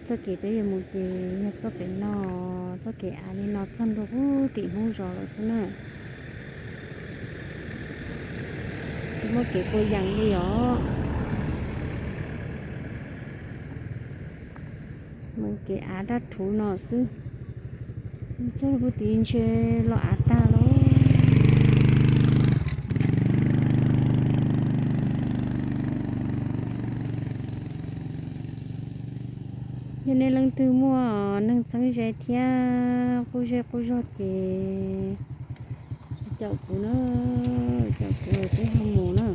Txoj kev peb yuav mus ces yog txoj pem no, txoj kev av li no txog ntua puag tim Hmoob zos lawm xwb na. Tsis muaj kev kua yees li os. Mus kev av daj rhuv no xwb. Txog puag tim ntshe los av tag lawm. Yog nej leej twg muaj neeg txheeb ze thiab qub zej qub zog ces caum kuv na, caum kuv peb ho mus na.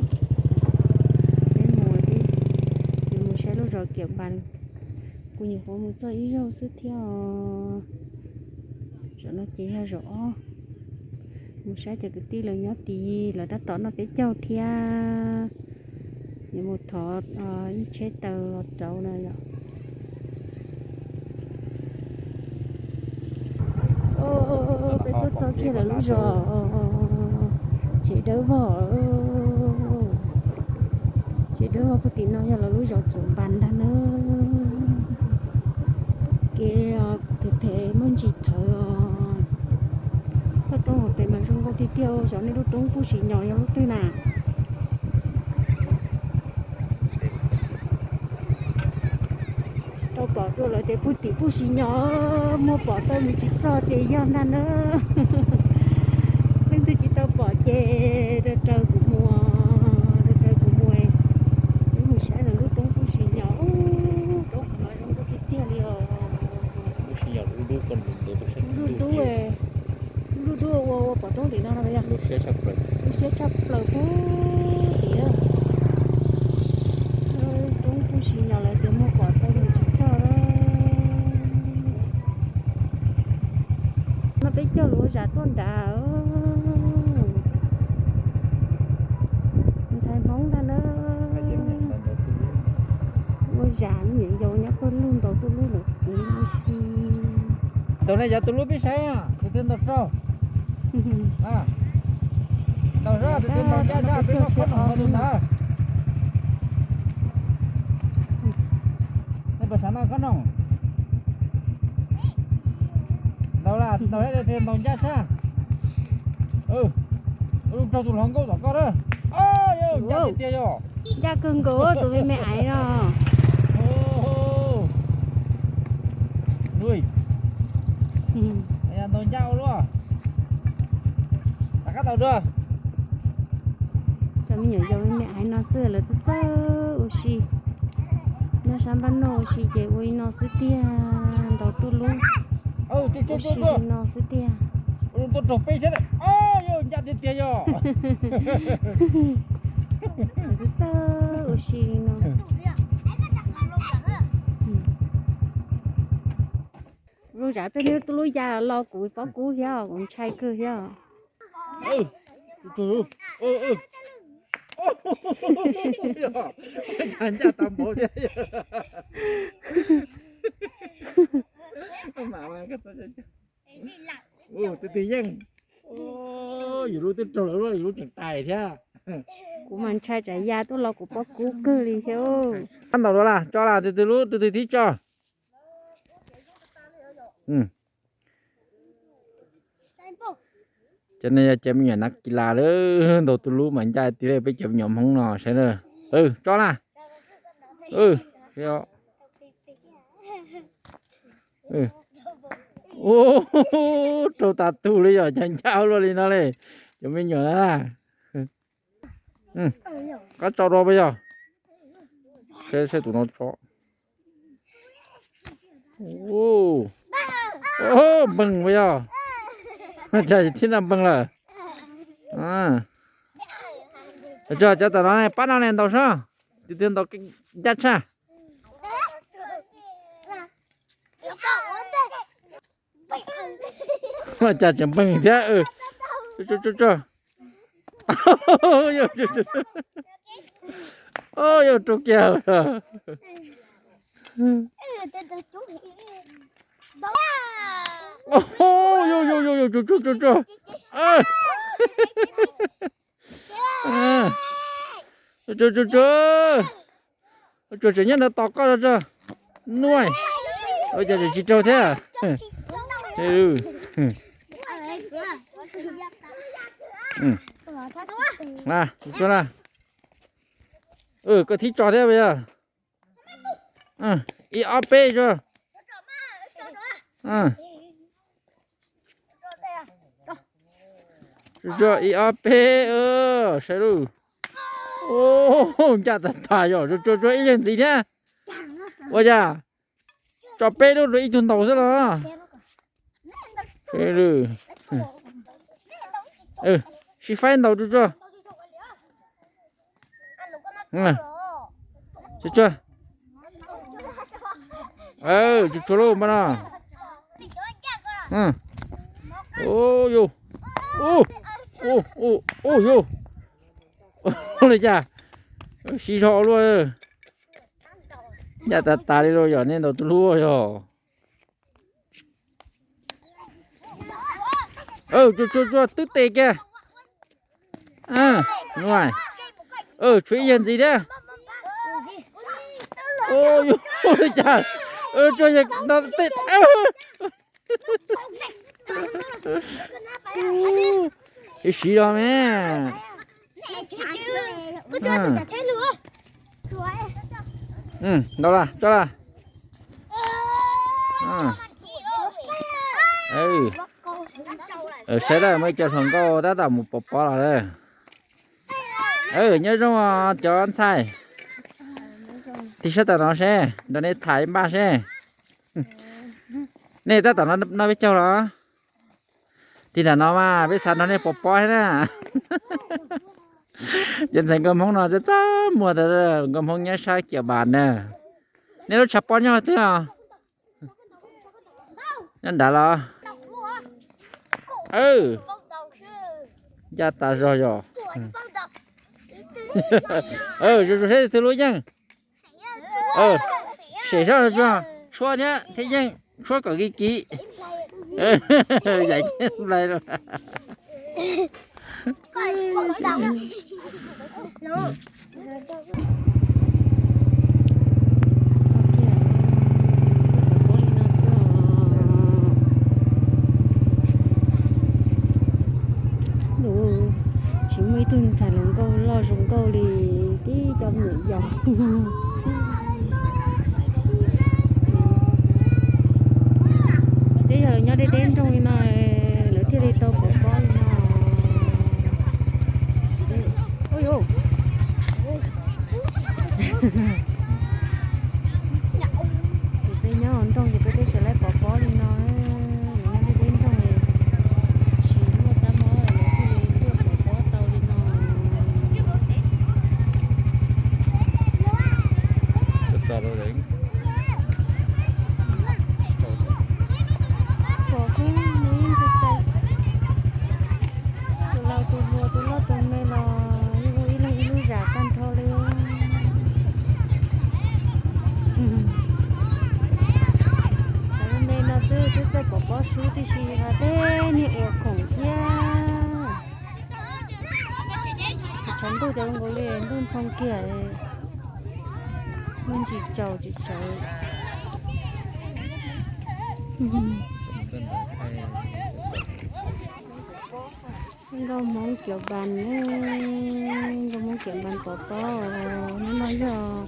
Peb mus, yuav mus saib lub zos Kiam Npas. Kuv nyuam qhuav mus txog ib zaug xwb thiab os. Zaum no ces yog zaum ob. Mus saib cov kwv tij lawv nyob tid, lawv tab tom noj peb caug thiab. Yuav mus thov ib tsheb taws los rauv na yom. Peb tuaj txog kiag lawv lub zos, tsev dawb vog. Tsev dawb vog puag tim no yog lawv lub zos Kiam Npas ntag na. Kev phem phem muaj ntsis thawv os. Toj roob hauv pes mas zoo nkauj tiag tiag. Xyov nej lub roob Pub Siv Nyos yog lub twg na. Tau pom dua lawm tias puag tim Pub Siv Nyos, muaj pom tau mus tsis txog ces yog ntag na. Leej twg tsis tau pom ces raws raws kuv mus, raws raws kuv mus. Wb mus saib lawv lub roob Pub Siv Nyos, roob no zoo nkauj tiag tiag li os. Dub dub, dub dub ua ua pom roob tim no no yog. Lub siab tshaj plaws puag tim. Roob Pub Siv Nyos lawv tias muaj pom tau mus tsis txog. No peb caug lawm ua zam tuaj nrad. Ntxhais Hmoob ntag na. Ua zam me nyuam yaus nyob pawg lug ntaus tuj lub lawm kuv si. Ntaus ne, yav tus lub peb saib, tus twg ntaus tso. Ntaus zog, tus twg ntaus ncaj zog peb noj khob noom nkaus tus ntawd. Nej puas xav noj khob noom? Ntaus las, ntaus tus twg ntaus ncaj tshaj. Ua lub raug tus hluas nkauj tom koj na. Yog ncaj tiag tiag yog. Ncaj kawg nkaus tus me me aiv no. Ntaus ncaj ua luaj. Rov qab ntaus dua. Cov me nyuam yaus me me aiv no xwb lawv txawj txawj ua si. Noj sab npaj noj ua si ces ua li no xwb tiag, ntaus tuj lub ua si li no xwb tiag. Tuaj raug peb thiab, yog ncaj tiag tiag yog. Lawv txawj txawj ua si li no. Zoo tsam peb niag tuj lub ya los kuv pob kub thiab kuv ntshai kawg thiab. Ncaj tag npaum thiab. Tus twg yeej. Yus lub twb raug lawv lub, yus lub tseem tais thiab. Kuv mas ntshai tsam ya tuaj los kuv pob kub kawg li thiab. Ntaus dua las, tso las, tus twg lub, tus twg thib tso. Cov no yog cov me nyuam nav kis las lawm, ntaus tuj lub mas ncaj tiag li peb cov me nyuam Hmoob no saib na. Tso na. Raug tas tug li yog cov ncaj luaj li no li. Cov me nyuam na. Koj tso dua puas yog? Saib saib tus no tso. Npeeg puas yog? Cas thiab npeeg lawm. Cov tom no ne, pab no ne ntaus seb, tus twg ntaus ncaj tshaj. Cas tseem npeeg thiab. Yog rau kiag. Tsuag tsuag tsuag, tsuag tseem nyob ntawd tos koj tso. Nuj. Ua cas tseem tsis raug thiab? Koj thib tso thiab puas yog? Ib ob peb tso. Tsuag tsuag ib ob peb, saib lub. Ncaj tas tas yog, tsuag tsuag ib leeg ntxiv thiab. Ua cas tso peb lub rau ib tug ntaus xwb los. Sib faib ntaus tsuag tsuag. Tsuag tsuag. Tsuag tsuag lub npaj no. Ua li cas siv zog luaj. Ncaj tas tas li los yog nej ntaus tus hlub yog. Tsuag tsuag tsuag twb tes kiag. Tshuav ib yawg ntxiv thiab. Ua li cas tsuag yawg no tej. Ib siv zog me. Ntau lawm, tso lawm. Saib lawm, muaj ib co hluas nkauj tab tom mus pov pob los lawm. Nyob zoo cov ntxhais, tig sab tom no seb, nrog nej tham ib npaj seb. Nej tab tom noj peb caug los? Tig nram no mas peb xav nrog nej pov pob thiab na. Cov ntxhais nkauj Hmoob no txaj txaj muag tas, nkauj Hmoob nyob sab Kiav Npas na. Nej lub tshav pob nyob twg os? Nyob nrad los? Ncaj tas zog yog. Zoo zoo seb twg lub yeej. Sem sab, tshuab thiab thiaj yeej, tshuab kom kiv kiv. Yaim thiab nplai lawm. Tsis muaj ib tug ntxhais hluas nkauj loj zoo nkauj li tib co me nyuam yaus. Twb yog lawv nyob deb deb nroog li no, lawv thiaj li tau pov pob li no. Ua, ces peb nyob hauv nroog ces peb twb tsis laib pov pob li no. Nyob deb deb nroog, tsis muaj kab mob lawv thiaj li tuaj pov pob tau li no. Pom kub ntxhais, tus laus tus hluas tus loj tus me los yeej ua ib leeg ib lub zam tag nrho li. Cov me no twb twb txawj pov pob sub tib si, ho tej niag ua khoom thiab. Tshav ntuj cov zoo nkaus li ntuj ntxhoo kiag, muaj ntsis tsaus tsis tsaus. Nkauj Hmoob Kiav Npas ne, nkauj Hmoob Kiav Npas pov pob, hnub no yog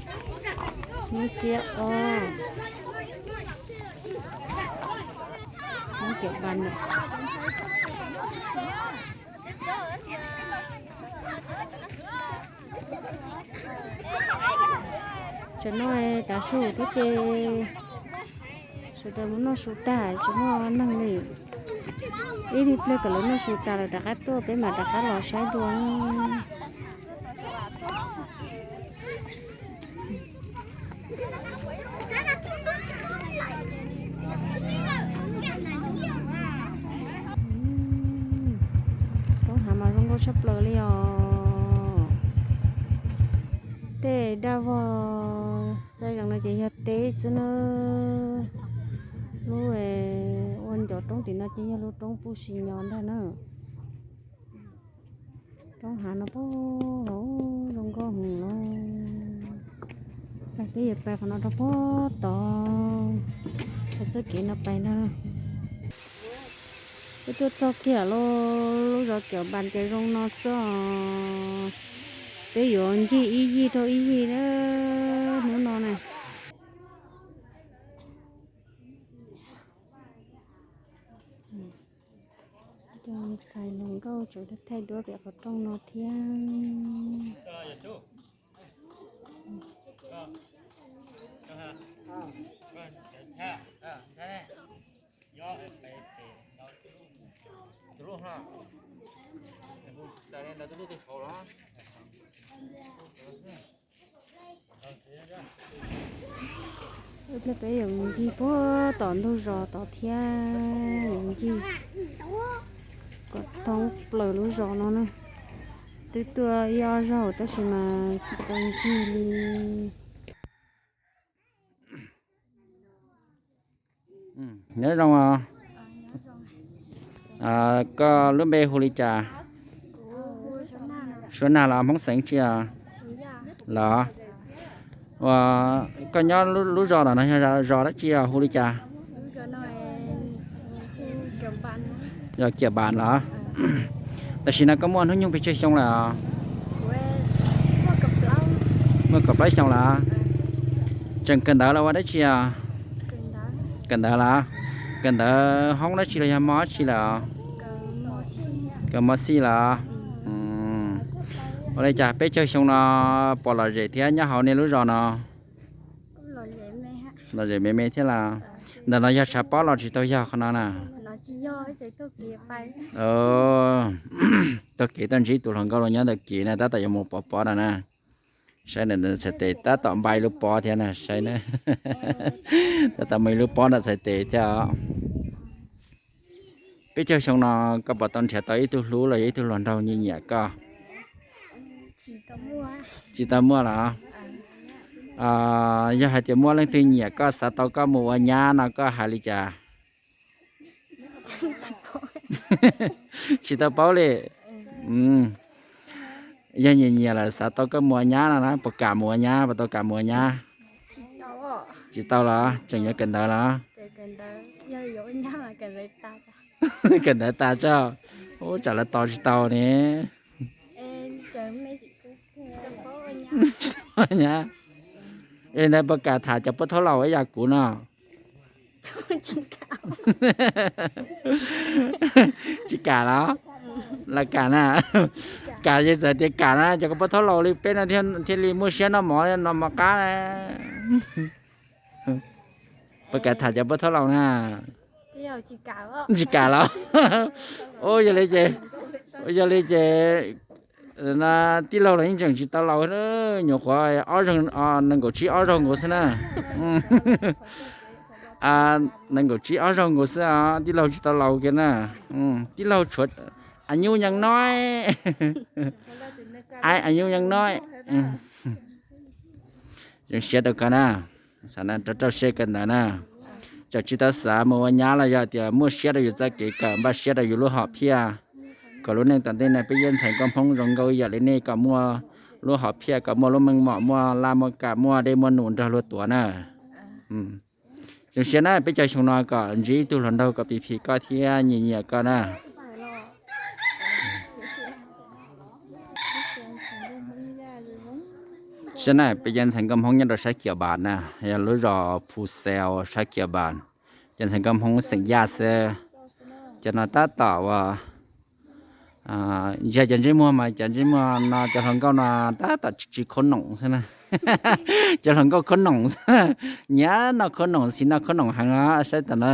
hnub xiab ob. Hmoob Kiav Npas na. Tam no tav su thiab ces sawv daws mus noj su tag tsis muaj neeg li. Ib pliag kom lawv noj su tas lawm rov qab tuaj peb mam rov qab los saib dua. Roob hav mas zoo nkauj tshaj plaws li os. Tej daj vog txoj zeeg no ces yog teb xwb na. Lub ua ncov roob tim no ces yog lub roob Puj Sis Nyos ntag na. Roob hav no puag hauv zoo nkauj heev los. Peb yuav pais qhov no rau puag tod, Kev no pais ntag. Peb tuaj txog kiag lub zos Kiam Npas ces zoo no xwb os. Peb yuav ncig ib yig rau ib yig na, hnub no na. Cov hluas nkauj tseem thaij duab pem qhov rooj no thiab. Ib pliag peb yuav mus ncig puag tom ntug zos tod thiab, yuav ncig kom thoob plaws lub zos no na. Twb tuaj ib ob zaug tab sis mas tsis tau ncig li. Nyob zoo os. Koj lub npe hu li cas? Suav Nag los Hmoob xeem tsi os? Los, koj nyob lub zos no yog zos dab tsi os, hu li cas? Yog Kiam Npas los? Tam sim no koj muaj hnub nyoog pes tsawg xyoo lawm os? Muaj kaum plaub xyoo lawm. Tseem kawm ntawv los ua dab tsi os? Kawm ntawv los? Kawm ntawv hoob dab tsi los yog mov dab tsi lawm os? Kawm mos xij los? Ua li cas peb caug xyoo no pom lom zem thiab nyob hauv nej lub zos no? Lom zem me me thiab los? Ntawm no yog tshav pob los tsis tau yog qhov no na? Taug kev tuaj ntsib tus hluas nkauj los nyob ntawm kev na, tab tom yuav mus pov pob no na. Saib ntawm txhais tes tab tom npaj ib lub pob thiab na, saib na. Tab tom muaj ib lub pob ntawm txhais tes thiab os. Peb caug xyoo no koj puas tau nrhiav tau ib tug hlub los yog ib tug hluas nraug nyiam nyiam koj? Tsis tau muaj los? Yog hais tias muaj leej twg nyiam koj xav tau koj mus ua nyab no koj hais li cas? Tsis tau paub li. Yog nyiam nyiam lawm xav tau koj mus ua nyab no na, puas kam mus ua nyab, puas tau kam mus ua nyab? Tsis tau los? Tseem yuav kawm ntawv los? Kawm ntawv tas tso. Ub, tsam lawv tos tsis tau ne. Tsis tau nyab. Es ntawd puas kam tham cov pub thaub laus ib yam kuv no? Tsis kam los? Los kam na. Kam ces txawm tias kam na, cov pub thaub laus li peb no thiaj li muaj siab noj mov, noj mov qab na. Puas kam tham cov pub thaub laus na? Tsis kam los? Ua, yog li ces, yog li ces tij laug los yeej tseem tsis tau laus, nyuam qhuav nees nkaum tsib ob zaug nkaus xwb na. Nees nkaum tsib ob zaug nkaus xwb os, tij laug tsis tau laus kiag na. Tij laug tshuav a nyuj nyeej noib, a nyuj nyeej noib. Zoo siab rau koj na, rau rau siab kawm ntawv na. Txawm tsis tau xav mus ua nyab los yog tias muaj siab rau yus txoj kev kawm, npaj siab rau yus lub hom phiaj, kom lub neej tom ntej no peb Yaj Ntxhais nkauj Hmoob zoo nkauj ib yam li nej, kom muaj lub hom phiaj, kom muaj lub meej mom, muaj laj muaj kam, muaj dej muaj num nrog luag tuav na. Zoo siab na, peb caug xyoo no kom ntsib ib tug hluas nraug kom phim phim koj thiab nyiam nyiam koj na. Siab na, peb Yaj Ntxhais nkauj Hmoob nyob rau sab Kiam Npas na, yog lub zos Phu Xeos sab Kiam Npas. Yaj Ntxhais nkauj Hmoob xeem Yaj xwb. Cov no tab tom ua, yog cov ntsej muag mas cov ntsej muag no cov hluas nkauj no tab tom tsis khob noom xwb na. Cov hluas nkauj khob noom xwb, nyiam noj khob noom, xis noj khob noom heev os. Saib tam no,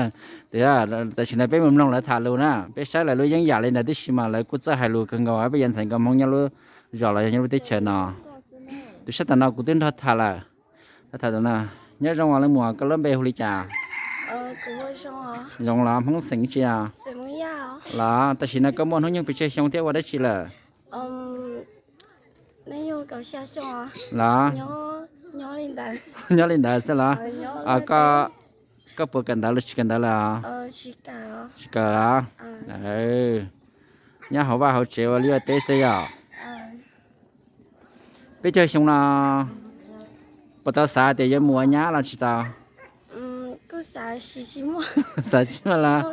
tam sim no peb mus mloog lawv tham lus na, peb saib lawv lub yeeb yam li ntawd tib si mas lawv kuj txawj hais lus kawg nkaus peb Yaj Ntxhais nkauj Hmoob nyob lub zos los yog nyob lub teb chaws no. Tus sab tam no kuv twb nrog tham lawm. Nyob zoo os leej muam, koj lub npe hu li cas? Zoo los? Hmoob xeem tsi os? Los tam sim no koj muaj hnub nyoog pes tsawg xyoo thiab ua dab tsi lawm? Los? Nyob li ntawd xwb los? Koj puas kawm ntawv los tsis kawm ntawv lawm? Tsis kawm los? Nyob hauv vaj hauv tsev ua liaj ua teb xwb yom? Peb caug xyoo no puas tau xav tias yuav mus ua nyab los tsis tau? Xav tsis muaj los?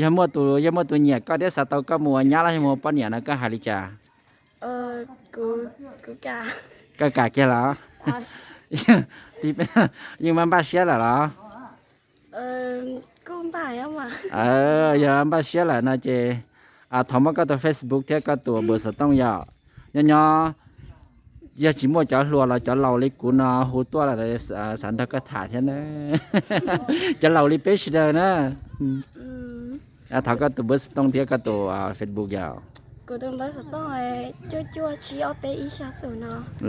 Yog muaj tus, yog muaj tus nyiam koj thiab xav tau koj mus ua nyab los yog mus ua poj niam no koj hais li cas? Koj kam kiag los? Yeej npaj npaj siab lawm los? Yog npaj siab lawm no ces thov muab koj tus Facebook thiab koj tus npawb xov tooj yom. Nyob nyob yog tsis muaj cov hluas los cov laus li kuv no hu tuaj los xav nrog koj tham thiab na. Cov laus li peb sawv daws na. Thov koj tus npawb xov tooj thiab koj tus Facebook yom.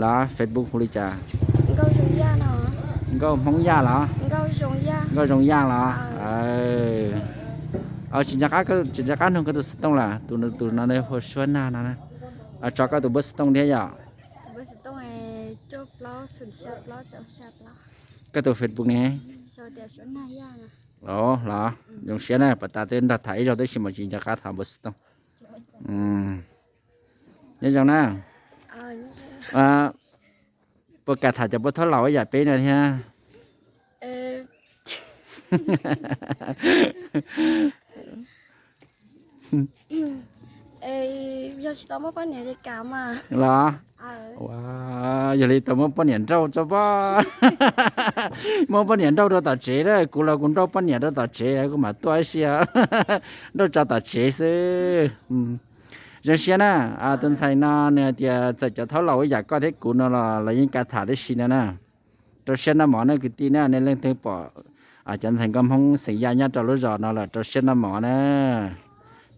Los Facebook hu li cas? Nkauj Hmoob Yaj los? Nkauj Zoo Yaj los? Tsis nco qab, tsis nco qab nug koj tus xov tooj lawm, tus no hu Suab Nag no. Tso koj tus npawb xov tooj thiab yom. Koj tus Facebook ne? Los zoo siab na, pas tas twb nrog tham ib zaug tab sis mas tsis nco qab thov npawb xov tooj. Nyob zoo na. Puas kam tham cov pab thaub laus ib yam peb no thiab? Los? Yog li tau muab poj niam nrauj tso pab. Muab poj niam nrauj rau tom tsev na, kuv los kuv nrauj poj niam rau tom tsev kuv mam tuaj ib si. Nrauj tso tom tsev xwb. Zoo siab na, tus ntxhais no nws hais tias txawm cov thaub laus ib yam koj thiab kuv no los lawv yeej kam tham tib si no na. Rau siab noj mov na kwv tij na, nej leej twg pom cov ntxhais nkauj Hmoob xeem Yaj nyob rau lub zos no lawm rau siab noj mov na.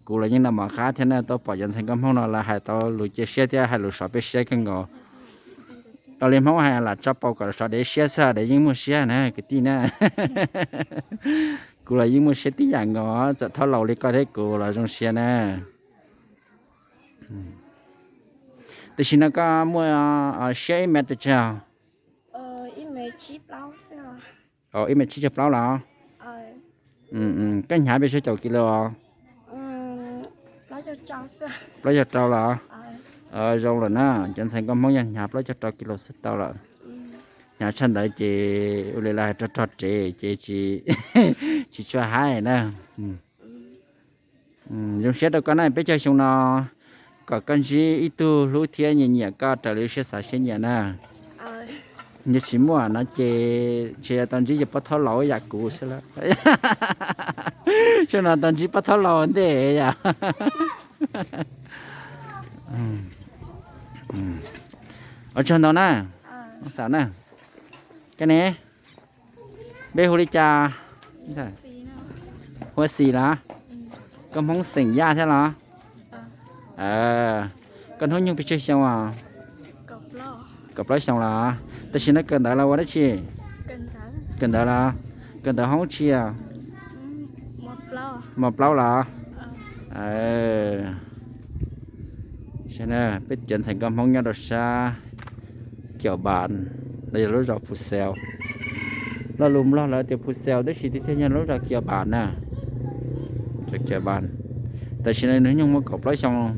Kuv los yeej noj mov qab thiab na, tau pom cov ntxhais nkauj Hmoob no lawv hais tau lus cia siab thiab hais lus sov peb siab kawg nkaus. Ua li Hmoob hais lam tso paus kom sov dev siab xwb dev yeej muaj siab na kwv tij na. Kuv los yeej muaj siab tib yam nkaus, txawm thaub laus li koj thiab kuv los zoo siab na. Tam sim no koj muaj siab ib mev rau tseg? Ib mev tsib caug plaub los? Koj hnyav pes tsawg caum kis lus? Plaub caug rau los? Zoo lawm na, cov ntxhais nkauj Hmoob yog hnyav plaub caug rau kis lus xwb tau lawm. Hnyav tshaj ntawd ces ua li lawv hais rog rog rev ces tsis tshua haib na. Zoo siab rau koj na, peb caug xyoo no kom koj ntsib ib tug hlub thiab nyiam nyiam koj raws li lub siab xav siab nyiam na. Yog tsis muaj no ces ntshe yuav tau ntsib cov pab thaub laus yam kuv xwb lawm. Xyoo no tau ntsib pab thaub laus ntej yom. Ua tsaug ntau na, xav na. Koj ne, npe hu li cas? Hu ua Xis los? Koj Hmoob xeem Yaj thiab los? Koj hnub nyoog pes tsawg xyoo os? Kaum plaub xyoo los? Tam sim no kawm ntawv los ua dab tsi? Kawm ntawv los? Kawm ntawv hoob tsi? Mos plaub los? Peb cov ntxhais nkauj Hmoob nyob rau sab Kiav Npas, los yog lub zos Phu Xees. Lo lus Nplog lawv tias Phu Xees tab sis tiag tiag yog lub zos Kiav Npas na. Kiav Npas. Tam sim no nws nyuag muaj kaum plaub xyoo,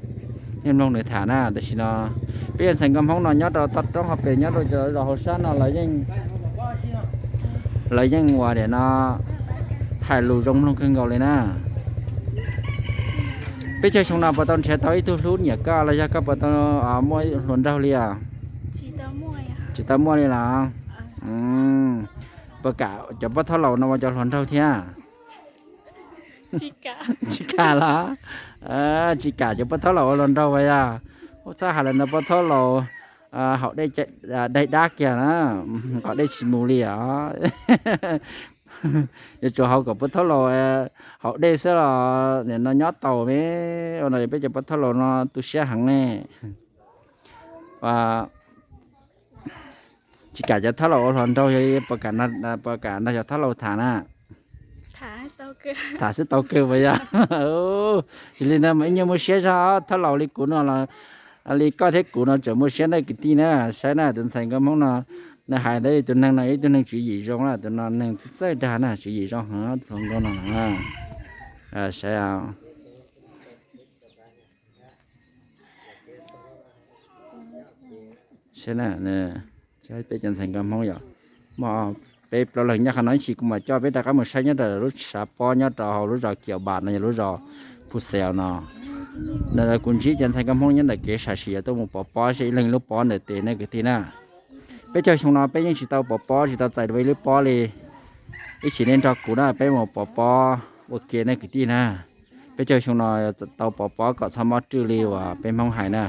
nej mloog nws tham na. Tam sim no peb cov ntxhais nkauj Hmoob no nyob rau toj roob hauv pes nyob rau cov zos hauv sab no lawv yeej, lawv yeej ua tias no hais lus zoo mloog kawg nkaus li na. Peb caug xyoo no puas tau nrhiav tau ib tug hlub nyiam koj los yog koj puas tau muaj hluas nraug li os? Tsis tau muaj li los? Puas kam cov pab thaub laus no ua cov hluas nraug thiab? Tsis kam los? Tsis kam cov pab thaub laus ua hluas nraug as yog? Ub, txhob hais li ntawd, pab thaub laus haus dej daig dab kiag na, nqos dej tsis mus li os. Yuav tsum haus kom pab thaub laus haus dej xwb los nim no nyob taus me. Ua no peb cov pab thaub laus no tu siab heev ne. Tsis kam cov thaub laus ua hluas nraug, yog puas kam nrog cov thaub laus tham na? Tham xwb tau kawg puas yog? Yog li no mas ib nyuag muaj siab zog, thaub laus li kuv no los, li koj thiab kuv no tseem muaj siab na kwv tij na. Saib na, tus ntxhais nkauj Hmoob no, nws hais ntawd tus neeg no ib tug neeg tswv yim zoo, tus no neeg txawj dag na, tswv yim zoo heev tus hluas nkauj no. Saib, saib peb cov ntxhais nkauj Hmoob yog muaj peb plaub leeg nyob qhov no ib chim kuv mam coj peb rov qab mus saib nyob rau lub tshav pob nyob rau hauv lub zos Kiaum Vam no, lub zos Phu Xees no. Kuv ntsib cov ntxhais nkauj Hmoob nyob ntawm kev sam sim yuav tuaj mus pov pob seb ib leeg lub pob ntawm tes nej kwv tij na. Peb caug xyoo no peb yeej tsis tau pov pob, tsis tau txais dua ib lub pob li. Ib chim nej nrog kuv na, peb mus pov pob ua ke nej kwv tij na. Peb caug xyoo no tau pov pob kom txhob mob rwj li uas peb Hmoob hais na.